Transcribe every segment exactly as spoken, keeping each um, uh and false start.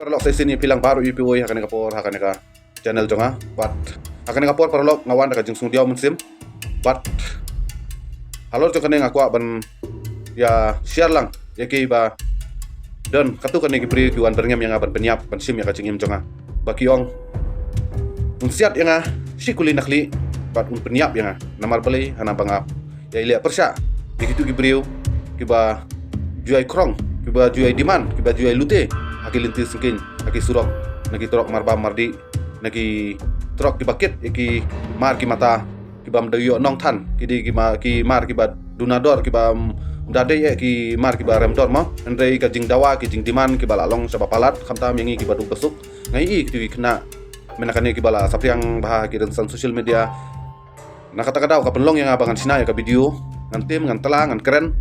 Paralok, sa shisien ïa phi lang baroh ïa phi wei ha kane ka por ha kane ka channel jong nga. Bad ha kane ka por paralok nga wan da ka jingsngewdiaw mynsiem. Bad halor jong kane nga kwah ban ïa share lang ïa kiba don katto katne ki briew ki wan byrngem ïa nga ban pynïap ban shim ïa ka jingim jong nga. Ba ki ong, un siat ïa nga shi kuli na khlieh bad un pynïap ïa nga. Namar balei? Hana ba nga ïa leh pyrshah ïa kito ki briew kiba ju ïai krong, kiba ju ïai demand, kiba ju ïai lute ha ki lynti syngkien, ha ki surok, na ki trok marbam mardih, na ki trok kiba kit ïa ki mar ki mata, kibym da ïoh nongthan, ki dei ki ma-, ki mar kiba duna dor, kibym da dei eh ki mar kiba rem dor mo. Hynrei ka jingdawa, ki jingdemand kiba la long shaba palat, khamtam ïa ngi kiba duk ba suk. Nga ïohi kito ki khynnah mynta kane kiba la saphriang bha ha ki rynsan social media. Na kata ka daw ka pynlong ïa nga ba ngan shna ïa ka video, ngan tim, ngan tla, ngan kren.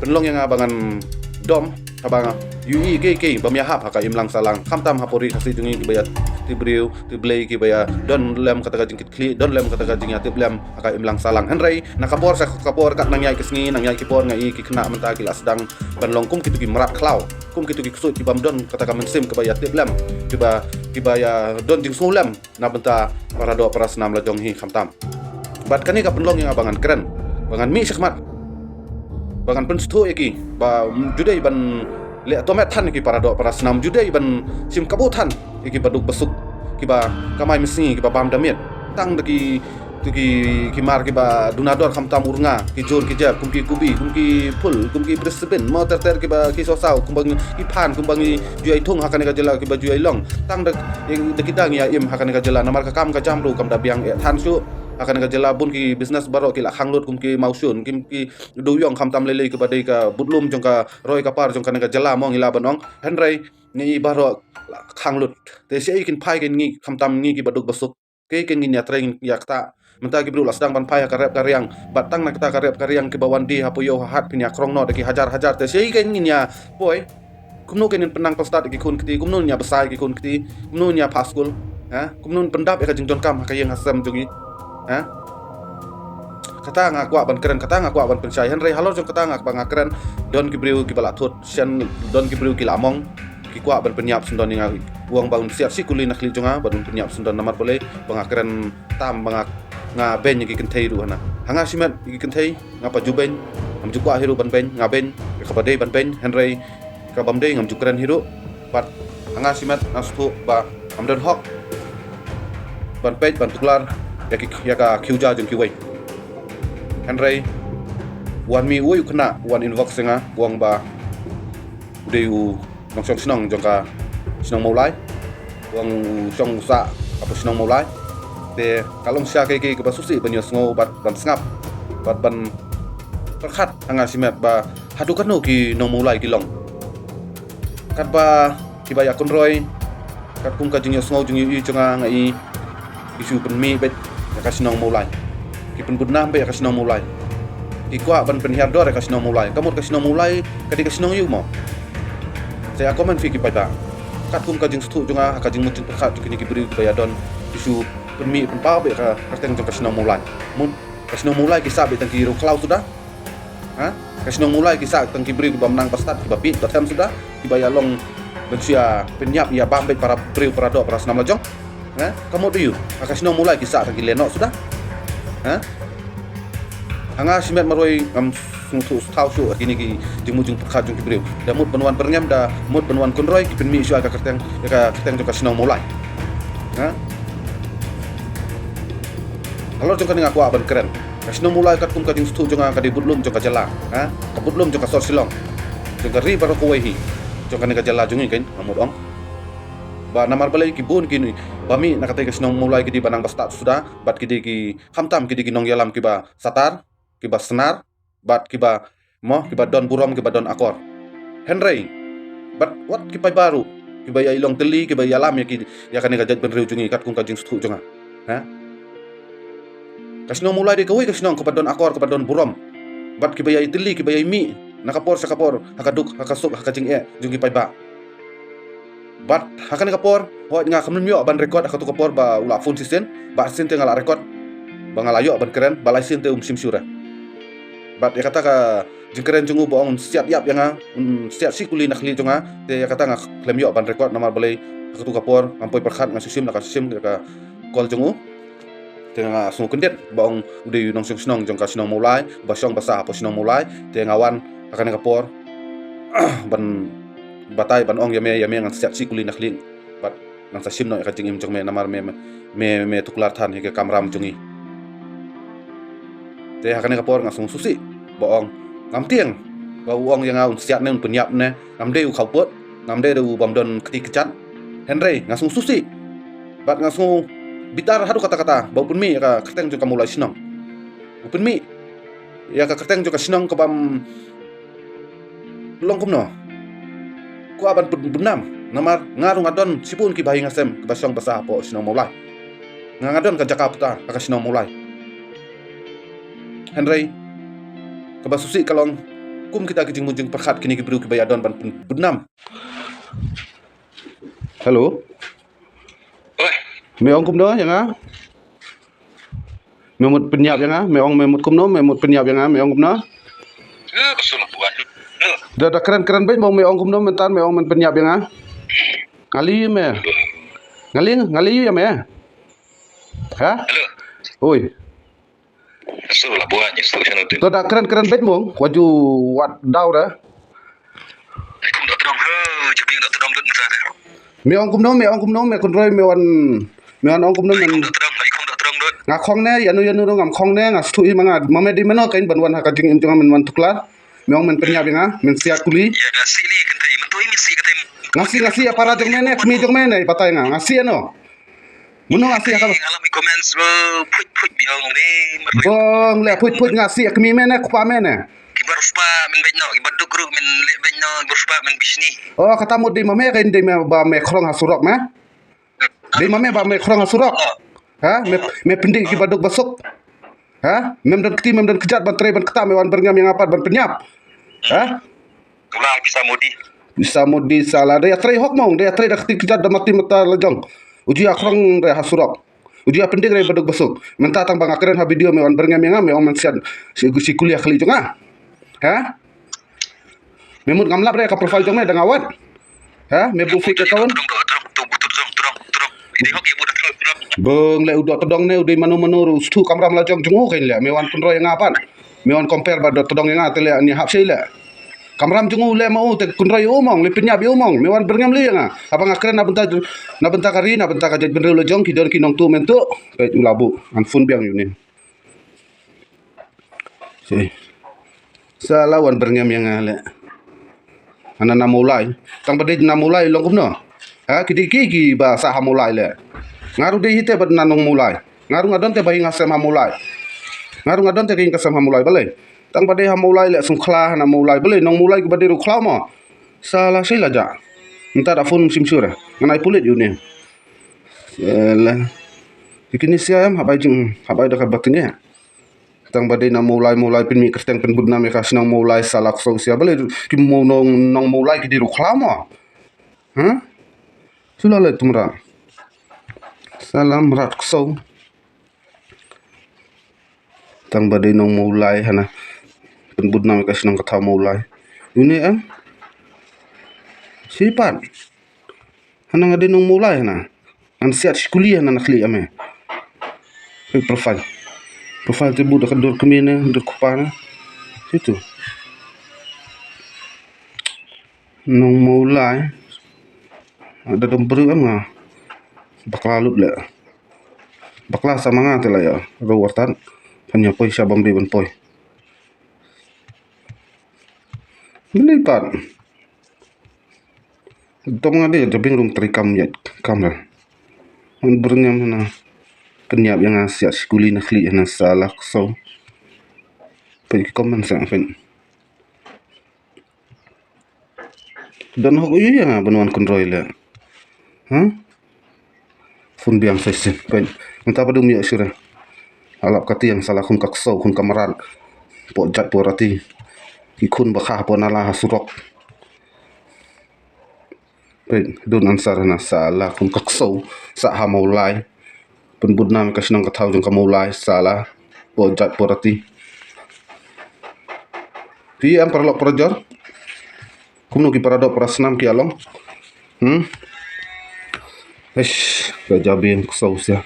Pynlong ïa nga ba ngan dom, haba nga ïohi kiei kiei bym ïahap ha ka imlang sahlang. Khamtam ha pori Khasi jong ngi kiba ïa tip briew, tip Blei, kiba ïa don lem kata ka jingkitkhlieh, don lem kata ka jingïatiplem ha ka imlang sahlang. Hynrei na ka por sha ka por, kat nang ïaid ki sngi, nang ïaid ki por, nga ïohi ki khynnah mynta ki la sdang ban long kum kito ki mrad khlaw, kum kito ki ksuid kibym don kata ka mynsiem kaba ïatiplem, kiba, kiba ïa don jingsngewlem na bynta para doh para snam la jong hi khamtam. Bad kane ka pynlong ïa nga ba ngan kren, ba ngan mih shakhmat, ba ngan pynsngewthuh ïa ki ba, mm, ju dei ban leh tohmet than ïa ki para doh para snam, ju dei ban shim kabu than ïa kiba duk ba suk, kiba kamai mynsngi, kiba bam da miet. Tang da ki, to ki, ki mar kiba duna dor khamtam ur nga, ki jur ki jer, kum ki kubi, kum ki phul, kum ki brisbin, mo ter ter kiba ki sosaw, kumba ngi, ki phan, kumba ngi ju ïai thung ha kane ka jylla, kiba ju ïai long. Tang da, da ki dang ïa im ha kane ka jylla, namar ka kam ka jam ruh kam da biang eh than shuh. Ha kane ka jylla bun ki business baroh ki la khang lut kum ki mawshun, kum ki dewïong, khamtam lei lei kiba dei ka budlum jong ka roi ka par jong kane ka jylla mo ngi lah ban ong. Hynrei ngi baroh la khang lut. Te shaei kin phai kein ngi khamtam ngi kiba duk ba suk? Kaei kein ngin ïa trei, ngin ïa ktah? Mynta ki briew la sdang ban phai ha ka rep ka riang, bad tang na kata ka rep ka riang kiba wan die hapoh ïew ha hat phin ïa krong noh da ki hajar hajar. Te shaei kein ngin ïa poi? Kumno kein ngin pynnang pynstad ïa ki khun kti? Kumno ngin ïa bsa ïa ki khun kti? Kumno ngin ïa phah skul? Ha? Kumno ngin pyndap ïa ka jingdonkam ha ka ïing ha sem jong ngi? Ha? Kata nga kwah ban kren, kata nga kwah ban pynshai. Hynrei halor jong kata nga, ba nga kren, don ki briew kiba la thut shen, don ki briew ki la mong, ki kwah ban pynïap syndon ïa nga, ong ba un siat shi kuli na khlieh jong nga bad un pynïap syndon. Namar balei? Ba nga kren tam, ba nga, nga beiñ ïa ki kynthei ruh hana. Ha nga shimet ïa ki kynthei nga pa ju beiñ, ngam ju kwah hi ruh ban beiñ, nga beiñ ïa kaba dei ban beiñ, hynrei kabym dei ngam ju kren hi ruh. Bad ha nga shimet nga sngewthuh ba ngam don hok ban peit ban tuklar ïa ki, ïa ka khiew ja jong kiwei. Hynrei wan mih uwei u khynnah, wan inbox ïa nga, ong ba u dei u nongshong shnong jong ka shnong Mawlai, ong u shong u sah hapoh shnong Mawlai. Te ka long shisha kaei kaei kaba sngewsih ban ïohsngew bad ban sngap bad ban pyrkhat ha nga shimet ba haduh katno ki nong Mawlai ki long. Katba kiba ïa kynroi, katkum ka jingïohsngew jingïohi jong nga, nga i ki shu pynmih beit ïa ka shnong Mawlai, ki pynbud nam beit ïa ka shnong Mawlai, ki kwah ban pynhiar dor ïa ka shnong Mawlai. Ka mut ka shnong Mawlai ka dei ka shnong aïu mo? Sa ïa comment phi ki paidbah. Katkum ka jingsngewthuh jong nga, ha ka jingmut jingpyrkhat jong kine ki briew kiba ïa don, ki shu pynmih pynpaw beit ïa ka kyrteng jong ka shnong Mawlai. Mut ka shnong Mawlai ki sah beit tang ki riewkhlaw suda? Ha? Ka shnong Mawlai ki sah tang ki briew kibym nang ba stad, kiba bieit ba them suda, kiba ïa long ban shu ïa pynïap ïa bam beit para briew para doh para snam la jong? Ha? Ka mut aïu? Ha ka shnong Mawlai ki sah tang ki lehnoh suda? Ha? Ha nga shimet marwei ngam sngewthuh thaw shuh ha kine ki jingmut jingpyrkhat jong ki briew. Da mut ban wan byrngem, da mut ban wan kynroi, ki pynmih shuwa ïa ka kyrteng, ïa ka kyrteng jong ka shnong Mawlai. Ha? Halor jong kane nga kwah ban kren. Ka shnong Mawlai katkum ka jingsngewthuh jong nga ka dei budlum jong ka jylla. Ha? Ka budlum jong ka sor Shillong, jong ka ri baroh kawei hi, jong kane ka jylla jong ngi kein, nga mut ong. Ba namar balei ki bun kine ba mih na katei ka shnong Mawlai ki dei ba nang ba stad suda, bad ki dei ki, khamtam ki dei ki nongïalam kiba satar, kiba snar, bad kiba, mo, kiba don burom, kiba don akor. Hynrei bad wat ki paidbah ruh kiba ïa i long tylli, kiba ïalam ïa ki, ïa kane ka jaitbynriew jong ngi katkum ka jingsngewthuh jong nga. Ha? Ka shnong Mawlai dei kawei ka shnong kaba don akor, kaba don burom, bad kiba ïa i tylli, kiba ïa i mih na ka por sha ka por, ha ka duk, ha ka suk, ha ka jingeh jong ki paidbah. Bad ha kane ka por, hooid nga khlem ïoh ban record ha kato ka por ba u la phone shisien, ba shisien te nga la record, ba nga la ïoh ban kren, ba la shisien te um shim shuh re. Bad ïa kata ka jingkren jong u ba ong un siat ïap ïa nga, un siat shi kuli na khlieh jong nga. Te ïa kata nga khlem ïoh ban record namar balei ha katu ka por ngam poi pyrkhat, nga shu shim la ka shim ïa ka call jong u. Te nga sngew kyndit ba ong u dei u nongshong shnong jong ka shnong Mawlai, ba shong ba sah hapoh shnong Mawlai. Te nga wan ha kane ka por ban batai ban ong ïa me, ïa me ngan siat shi kuli na khlieh bad ngan sa shim noh ïa ka jingim jong me namar me, me, me, me tuklar than ïa ka kamram jong ngi. Te ha kane ka por nga sngew sngewsih ba ong ngam tieng ba u ong ïa nga un siat ne un pynïap ne, ngam dei u khawput, ngam dei u bym don kti kjat. Hynrei nga sngew sngewsih bad nga sngew bitar haduh katta katta ba u pynmih ïa ka kyrteng jong ka Mawlai shnong. U pynmih ïa ka kyrteng jong ka shnong ka bym long kumno. Kwah ban pyn-, pynnam namar nga ruh nga don shibun ki bahaïing hasem kiba shong ba sah hapoh shnong Mawlai. Nga, nga don ka jaka puta ha ka shnong Mawlai. Hynrei kaba sngewsih ka long kum kita ki jingmut jingpyrkhat kine ki briew kiba ïa don ban pyn-, pynnam. Hello. Oi. Me ong kumno ïa nga? Me mut pynïap ïa nga, me ong me mut kumno, me mut pynïap ïa nga, me ong kumno? Eh, ka sum buan. Eh. Da, da kren, kren beit mo, me ong kumno, mynta me ong men pynïap ïa nga. Nga li me. Nga li, nga li ïa me. Ha? Hello. Oi. Ka sum la buan, ïa sum shan utin. To da kren, kren beit mo, wat ju wat daw da. Ai kum da tdong, he, jubing da tdong dut mynta da. Me ong kumno, me ong kumno, me kynroi, me wan, me wan ong kumno, men. Ai kum da tdong, ai kum da tdong dut. Nga khong ne, ïano ïano ruh ngam khong ne, nga sngewthuh hi ma nga, ma me dei mano kein ban wan ha ka jingim jong nga men wan tuklar. Me ong men pynïap ïa nga, men siat kuli. Ïa nga sih li kynthei, men tu hi men sih kynthei. Nga sih, nga sih ïa para jong me ne, kmie jong me ne, batai nga, nga sih ïano. Mano nga sih ïa ka. Nga lap i comments ba phuit phuit bi ong ne. Bong le phuit phuit nga sih ïa kmie me ne, kpa me ne. Ki bar spah men beit noh, ki bar duk ruh men leh beit noh, ki bar spah men bishni. Oh, kata mut dei ma me kein dei me ba me khrong ha surok me. Dei ma me ba me khrong ha surok. Ha? Me, me pyndih ki baduk basuk. Ha? Mem don kti, mem don kjat ban trei ban ktah, me wan byrngem ïa nga pat ban pynïap. Ha? Tula pisa Modi. Pisa Modi sala, dei ïatrei hok mo, dei ïatrei da kti kjat da mati mata la jong. U ju ïa khrong dei ha surok. U ju ïa pyndih dei baduk basuk. Mynta tang ba nga kren ha video me wan byrngem ïa nga, me ong men siat shi, shi kuli ha khlieh jong nga. Ha? Me mut ngam lap re ka profile jong me da nga wad. Ha? Me buh fake account. Bong le u doh tdong ne u dei mano mano ruh u sngewthuh kamram la jong jong u kein le. Me wan kynroi ïa nga pat. Me wan compare bad doh tdong ïa nga te le ani hap shei le. Kamram jong u le ma u te kynroi ïa u mong, le pynïap ïa u mong. Me wan byrngem le ïa nga. Haba nga kren na bynta, na bynta ka ri, na bynta ka jaitbynriew la jong ki don ki nongtuh myntuh. Peit u la buh, ngan phone biang ïa une. Sa, sa la wan byrngem ïa nga le. Hana na Mawlai. Tang ba dei na Mawlai long kumno? Ha, ki dei ki, kiba sah ha Mawlai le. Nga ruh dei hi te bad na nong Mawlai. Nga ruh nga don te ba hi nga sem ha Mawlai. Nga ruh nga don te ka ïing ka sem ha Mawlai balei. Tang ba dei ha Mawlai le sngewkhla hana Mawlai balei nong Mawlai kiba dei ruh khlaw mo. Sa la sei la ja. Mynta da phone sim sure. Ngan ai pulit ïa une. Sa la. Kine sia em hap ai jing, hap ai da ka batin ïa. Tang ba dei na Mawlai, Mawlai pynmih kyrteng pynbud nam ïa ka shnong Mawlai sala ksew sia balei ki mo nong, nong Mawlai ki dei ruh khlaw mo. Ha? Sula le tumra. Sala mrat ksew. Tang ba dei nong Mawlai hana. Pynbud nam ïa ka shnong ka thaw Mawlai. Une em. Sipat. Hana nga dei nong Mawlai hana. Ngan siat shi kuli hana na khlieh ïa me. Peit profile. Profile te buh da ka dur kmie ne, dur kpa ne. Situ. Nong Mawlai. Da dom briew em nga. Bakla lut le. Bakla sa ma nga te la ïa. Ro wartat. Phan ïa poi sha bam dei ban poi. Beli pat. Dom nga dei da bing rum trei kam ïa kamra. Ngan byrngem hana. Pynïap ïa nga siat shi kuli na khlieh hana sala ksew. Peit ki comment sa peit. Don hok ïa nga ban wan kynroi le. Ha? Phone biang sa shisien. Peit. Mynta ba dum ïa shisha. Alap ka tiang sala khun ka ksew khun ka mrad. Poh jait poh rati. Ki khun ba kha poh nala ha surok. Peit, don answer hana sala khun ka ksew sah ha Mawlai. Pynbud nam ka shnong ka thaw jong ka Mawlai sala. Poh jait poh rati. Phi em paralok parajor. Kumno ki paradoh parasnam ki ïa long. Hmm. Eish, ka jabieng ksaw sia.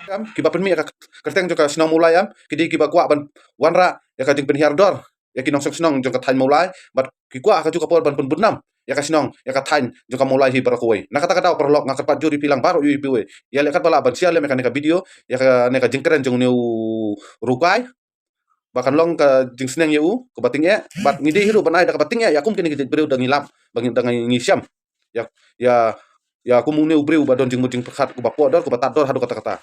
Em, kiba pynmih ïa ka kyrteng jong ka shnong Mawlai em, ki dei kiba kwah ban wanrah ïa ka jingpynhiar dor ïa ki nongshong shnong jong ka thaiñ Mawlai, bad ki kwah ha kajuh ka por ban pynbud nam ïa ka shnong, ïa ka thaiñ jong ka Mawlai hi para kawei. Na kata ka daw paralok, nga kyrpad jur ïa phi lang baroh ïa u ïa phi wei, ïalehkat ba lah ban share lem ïa kane ka video, ïa kane ka jingkren jong une u rukai, ba kan long ka jingsneng ïa u kaba tyngeh, bad ngi dei hi ruh ban ai da kaba tyngeh ïa kum kine ki briew da ngi lap, ba ngi da ngi shem ïa, ïa, ïa kum une u briew ba don jingmut jingpyrkhat, kaba poh dor, kaba tad dor haduh katta katta,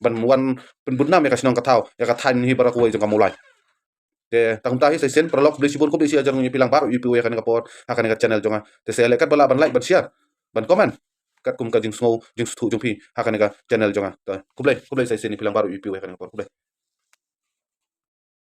ban wan pynbud nam ïa ka shnong ka thaw, ïa ka thaiñ hi para kawei jong ka Mawlai. Te tang kumta hi sa shisien paralok, khublei shibun, khublei shihajar nguh ïa phi lang baroh ïa u ïa phi wei ha kane ka por, ha kane ka channel jong nga. Te sa ïalehkat ba lah ban like, ban share, ban comment katkum ka jingsngew jingsngewthuh jong phi ha kane ka channel jong nga. Te khublei, khublei sa shisien ïa phi lang baroh ïa u ïa phi wei ha kane ka por. Khublei.